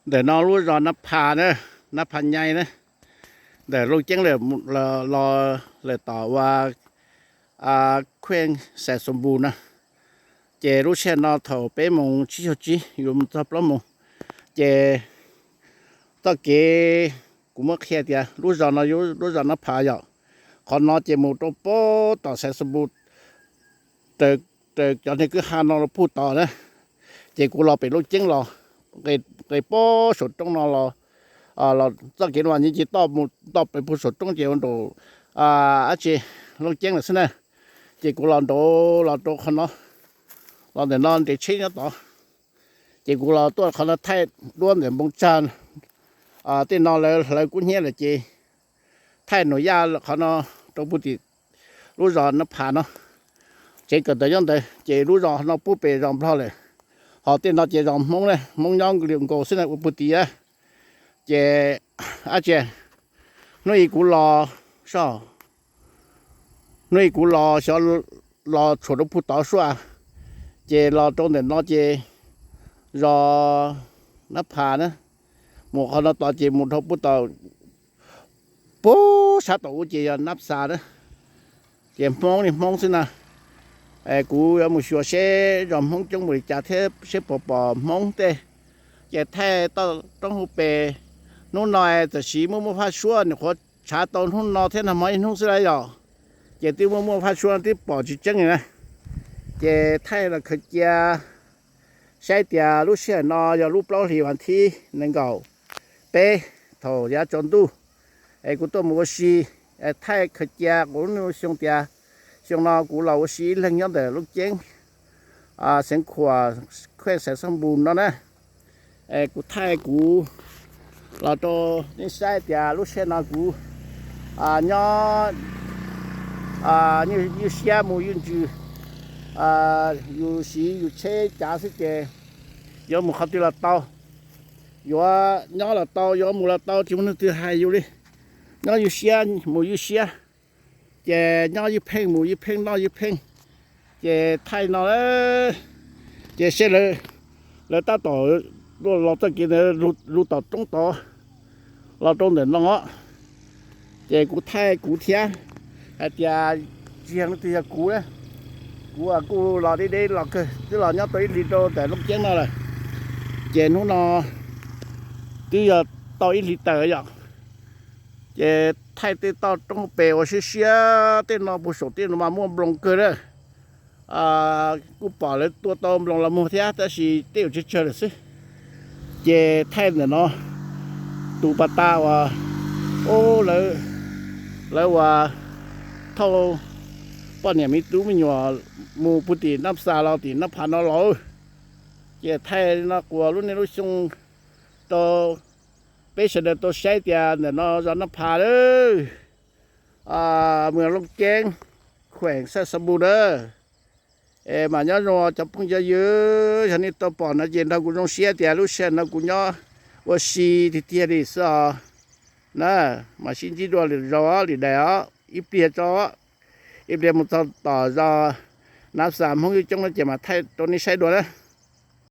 Ntawm no lub zos Nab Pha na, Nab Pha Nyai na, ntawm Looj Ceeb los lawm tom uas Khueej Xais Xoo Npus na. Ces lub sij hawm no thaum peb moos tsib caug tsib yuav mus txog plaub moos, ces txoj kev kuv muab qhia tias lub zos no yog lub zos Nab Pha yom. Qhov no ces mus rau pem tom Xais Xoo Npus, raws cov niag kwj ha no los puag tod na, ces kuv los pem Looj Ceeb los, nqis pem saum roob no los, txoj kev no mas nyob ces toj mus toj pem puag saum roob ces ua nraum dab tsi, Looj Ceeb lawm xwb na. Ces kuv los nraud los rau qhov no, los ntawm no nres tsheb nyob tod, ces kuv los tuaj qhov no thaij duab ntawm npoo tsag. Tej no lawv hlawv kub hnyiab lawm ces thaij nus yaj qhov no rau puag tim lub zos Nab Pha no. Tsev kawm ntawv nyob ntawd ces lub zos no pub pem zos Nplog lawm, ho tej no ces zos Hmoob na, Hmoob nyob nkaus xwb na ua puag tim. Ces dab tsi, hnub ib kuv los, hnub ib kuv los xyov los tshuam rau puag tod suab, ces los rau ntawm no ces zos Nab Pha na, mus qhov no tod ces mus dhau puag tom, puag sab tom ub ces yog Nab Xa na. Ces Hmoob li Hmoob xwb na. Kuv yuav mus xyuas seb zos Hmoob coob npaum li cas thiab seb puas pom Hmoob tej. Ces thaij toj roob hauv pes, hnub no txawm siv muaj muaj phaj suab, nyuam qhuav tshav tau hnub no thiab nag hmo ib hnub xwb lawm yom. Ces twb muaj muaj phaj suab twb pom tsis tseeb li na. Ces thaij los khaws cia saib tias lub sij hawm no yog lub plaub hlis vas thib nees nkaum peb thaum yav tsaus ntuj es kuv tuaj mus ua si, thaij khaws cia kuv lub neej lub xyoo tias xyoo no kuv los ua si ib leeg nyob ntawm Looj Ceeb, Xeev Khuam, Khueej Xais Xoo Npus no na. Kuv thaij kuv los rau nej saib tias lub sij hawm no kuv nyob ywj siab mus ywj ntsws, yus siv yus tsheb cav xwb ces yuav mus qhov twg los tau, yuav nyob los tau, yuav mus los tau, tsis muaj leej twg hais yus li. Nyob ywj siab mus ywj siab, ces nyob ywj pheej mus ywj pheej noj ywj pheej. Ces thaij no, ces seb lawv tab tom los txoj kev ntawd lug tom roob tod los rau ntawm no, ces kuv thaij kuv thiab hais tias tsis yog leej twg, yog kuv. Kuv kuj los deb deb los kawg, twb los nyob tau ib hlis rau ntawm Looj Ceeb no lawm, ces hnub no twb yog tau ib hlis tawm yom. Ces thaij tej toj roob pem uas siab siab tej no puag saum tej no mas muaj nploos kawg na. Kuj pom lawv tua tau nploos los muag thiab tab sis tej yuav tsawg tsawg lawm xwb. Ces thaij ntawm no tus pas tas uas, lawv uas thauj poj niam me tub me nyuam mus puag tim Nab Xa los tim Nab Pha no los. Ces thaij no quas lub niaj lub xyoo rau peb sawv daws tau saib tias ntawm no zos Nab Pha lawm, mus Looj Ceeb, khueem Xaj Xa Npus na. Es mas nyob zoo cov phooj cov ywg, yog nej tau pom no ces nrog kuv zoo siab tias lub sij hawm no kuv nyob ua si tiag tiag li xwb os. Na, mas sib ntsib dua lwm zaus os, lwm daim os, ib pliag tso, ib pliag mus txog tom zos Nab Xa Hmoob coob coob no ces mas thaij rau nej saib dua na.